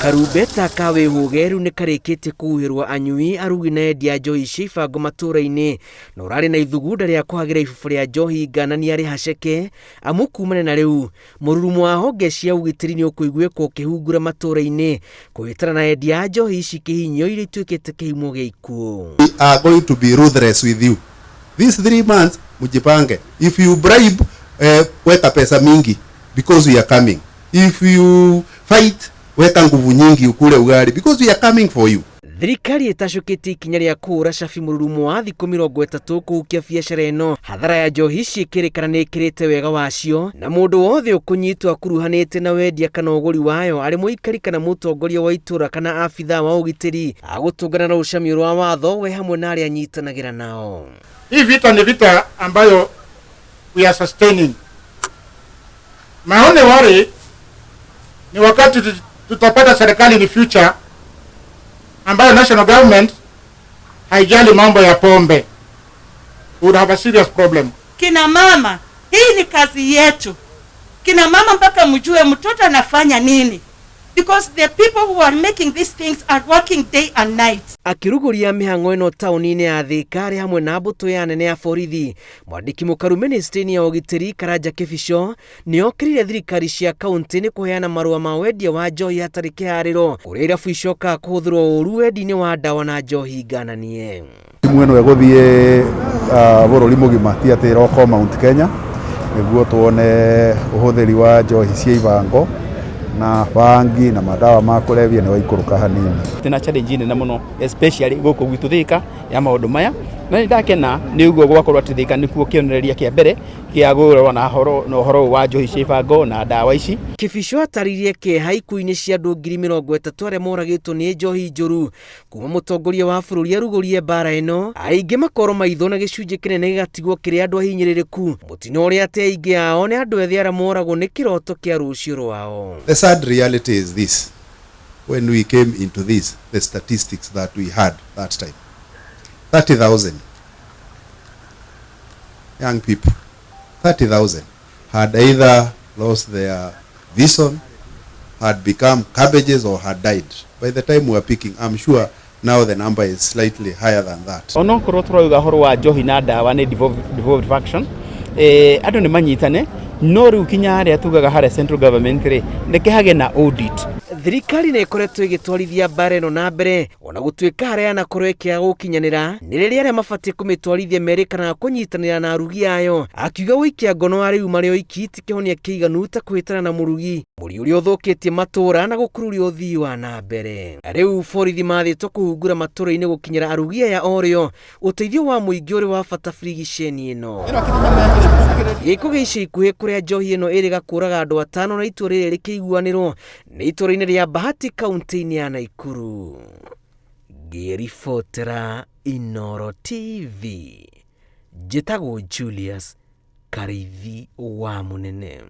Karumbeta ka wĩhũge rĩu nĩ karĩkĩtie kũhuhĩrwo anyui, arugi na endia a njohi cia ibango matũũra-inĩ na ũrarĩ na ithugunda rĩa kũhagĩra ibubu rĩa njohi nganania arĩ haceke amu kumana na rĩu mũrurumo wa honge cia ũgitĩri nĩ ũkũiguĩka ũkĩhungura matũũra-inĩ kũhĩtana na endia a njohi ici kĩhinyio iria ituĩkĩte kĩhumo gĩa ikuũ. We are going to be ruthless with you. These 3 months, mjipange. If you bribe, weka pesa mingi because we are coming. If you fight, weka nguvu nyingi ukule ugali because we are coming for you. Thirikari ĩtacũkĩtie ikinya rĩa kũhũra cabi mũrurumo wa thikũ 30 kũhukia biacara ĩno. Hathara ya njohi ici ĩkĩrĩkana nĩ ĩkĩrĩte wega wacio na mũndũ wothe ũkũnyitwo akuruhanĩte na wendia kana ũgũri wayo arĩ mũikari kana mũtongoria wa itũra kana abithaa wa ũgitĩri agũtũngana na rũcamio rwa watho we hamwe na arĩa anyitanagĩra nao. Hii vita ni vita ambayo we are sustaining. My only worry ni wakati tutapata serikali in future ambayo national government haijali mambo ya pombe. We would have a serious problem. Kina mama, hii ni kazi yetu. Kina mama mpaka mjue mtoto anafanya nini, because the people who are making these things are working day and night. Akĩrugũria mĩhang'o ĩno taũni-inĩ ya Thĩka arĩ hamwe na mbũtũ ya nene ya borithi, mwandĩki mũkaru ministry-inĩ ya ũgitĩri Karanja Kĩbico nĩ okĩrĩire thirikari cia kaunti nĩ kũheana marũa ma wendia wa njohi hatarĩ kĩharĩro kũrĩa irabu icokaga kũhũthĩrwo ũru wendi-inĩ wa ndawa na njohi ngananie. Timu ĩno ĩgũthiĩ bũrũri mũgima, ti atĩ ĩroka o Mount Kenya, nĩguo tuone ũhũthĩri wa njohi cia ibango na bangi na madawa ma kũrebia nĩ waikũrũka hanini. Tena challenge nene mũno, especially gũkũ gwitũ Thika, ya maũndũ maya, na nĩ ndakena nĩ ũguo gwakorwo atĩ Thika nĩkuo kĩonereria kĩa mbere kĩa kũrũa na ũhoro ũyũ wa njohi cia ibango na ndawa ici. Kĩbico atarĩirie kĩeha ikuũ-inĩ cia andũ 30,000 arĩa moragĩtwo nĩ njohi njũru kuma mũtongoria wa bũrũri arugũrie mbara ĩno, aingĩ makorwo maitho na gĩcunjĩ kĩnene gĩgatigwo kĩrĩ andũ ahinyĩrĩrĩku, mũtino ũrĩa atĩ aingĩ ao nĩ andũ ethĩ arĩa moragwo nĩ kĩroto kĩa rũciũ rwao. The sad reality is this: when we came into this, the statistics that we had that time, 30,000 young people, 30,000 had either lost their vision, had become cabbages or had died. By the time we were picking, I'm sure now the number is slightly higher than that. Onokorwo tũrauga ũhoro wa njohi na ndawa nĩ devolved function, andũ nĩ manyitane, no rĩu kinya harĩa tugaga harĩa central government rĩ, reke hagĩe na audit. Thirikari nĩ ĩkoretwo ĩgĩtwarithia mbara ĩno na mbere ona gũtuĩka harĩa yanakorwo ĩkĩaga gũkinyanĩra nĩ rĩrĩa arĩa mabatiĩ kũmĩtwarithia merĩkanaga kũnyitanĩra na arugi ayo, akiuga gũikia ngono arĩu marĩ oiki ti kĩhonia kĩiganu ta kũhĩtana na mũrugi mũri ũrĩa ũthũkĩtie matũũra na gũkururia ũthii wa na mbere. Rĩu borithi mathĩtwo kũhungura matũũra-inĩ gũkinyĩra arugi aya orĩo ũteithio wa mũingĩ ũrĩ wa bata birigiceni ĩno. Gĩko gĩa ica ikuhĩ kũrĩa njohi ĩno ĩrĩga kũraga andũ atano na itua rĩrĩ rĩkĩiguanĩrwo nĩ itũũra-inĩ rĩa Bahati kaunti-inĩ ya Naikuru. Ngĩribotera Inoro TV, njĩtagwo Julius Karithi wa Mũnene.